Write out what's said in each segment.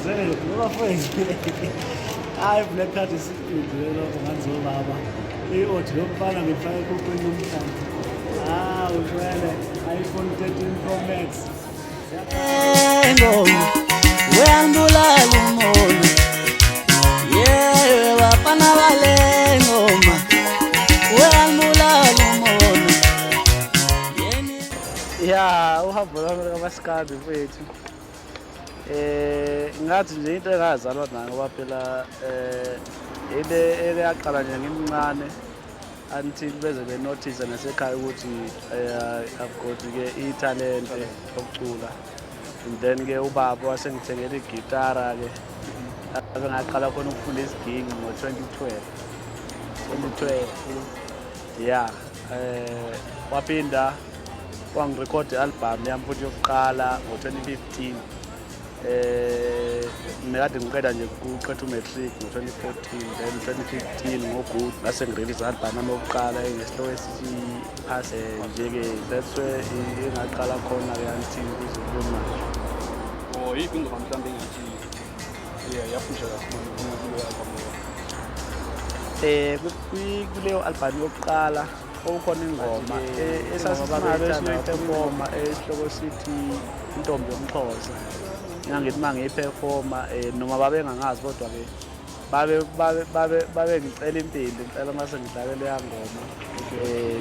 Kwenzeke bafowethu. Hayi, black card isipindile lokho ngani zobaba. I-audio yomfana ngifake ekhukhwini namhlanje. Ah, ushwele iPhone 13 Pro Max. Ngoma uyangibulala umona, yeah, bafana bale ngoma uyangibulala umona yeni. Ya, uhambo lwami lukamaskandi, mfethu. Ngathi nje into engazalwa nayo, ngoba phela into eyaqala nje ngimncane until beze benothisa nasekhaya ukuthi I've got ke ithalente lokucula, and then ke ubaba wasengithengela igitara ke, ave ngaqala khona ukufunda isiginci ngo-2012 2012, ya. Waphinda wangirekhoda i-album yami futhi yokuqala ngo-2015. Ngikade ngiqeda nje ukuqeda u-matric ngo-2014, then 2015 ngo-good ngase ngirelease i-album yami yokuqala engesihloko esithi Phase nje-ke. That's where engaqala khona-ke until kuze kube manje. Or yiphi ingoma mhlawumbe engathi yeah yaphusha kakhulu kuleyo album leyo? Kuleyo album yokuqala okukhona ingoma esasisingabe siyoyiperforma, esihloko sithi Intombi Yomxhosa. Ngangithi uma ngiyiperforma, noma babengangazi, kodwa-ke babe ngicela impimpi ngicela uma sengidlale leya ngoma,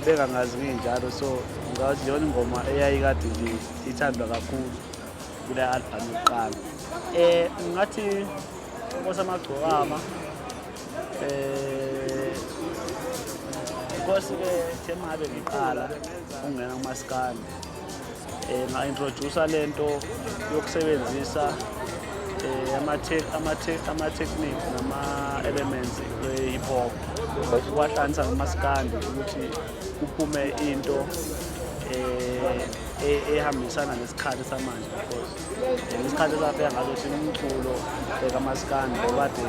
bengangazi nginjalo. So ngathi iyona ingoma eyayikade nje ithandwa kakhulu kule album yokuqala. Ngathi Inkosi Amagcokama, Inkosi-ke the ngabe ngiqala ukungena kumaskandi, nga-introduce lento yokusebenzisa ama-technique nama-elements we-hip hop, ukwahlanganisa nomaskandi ukuthi kuphume into ehambisana nesikhathi samanje, because isikhathi esafika ngaso thina umculo kamaskandi bekade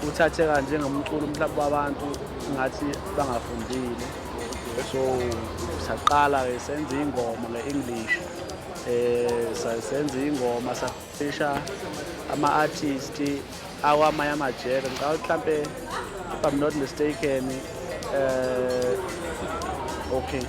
uthatheka njengomculo mhlawumbe wabantu ngathi bangafundile. So saqala-ke senza iy'ngoma nge-English, senza iy'ngoma, safisha ama-artist akwamanye amajele. Ngicabanga ukuthi mhlampe, if I'm not mistaken, okay,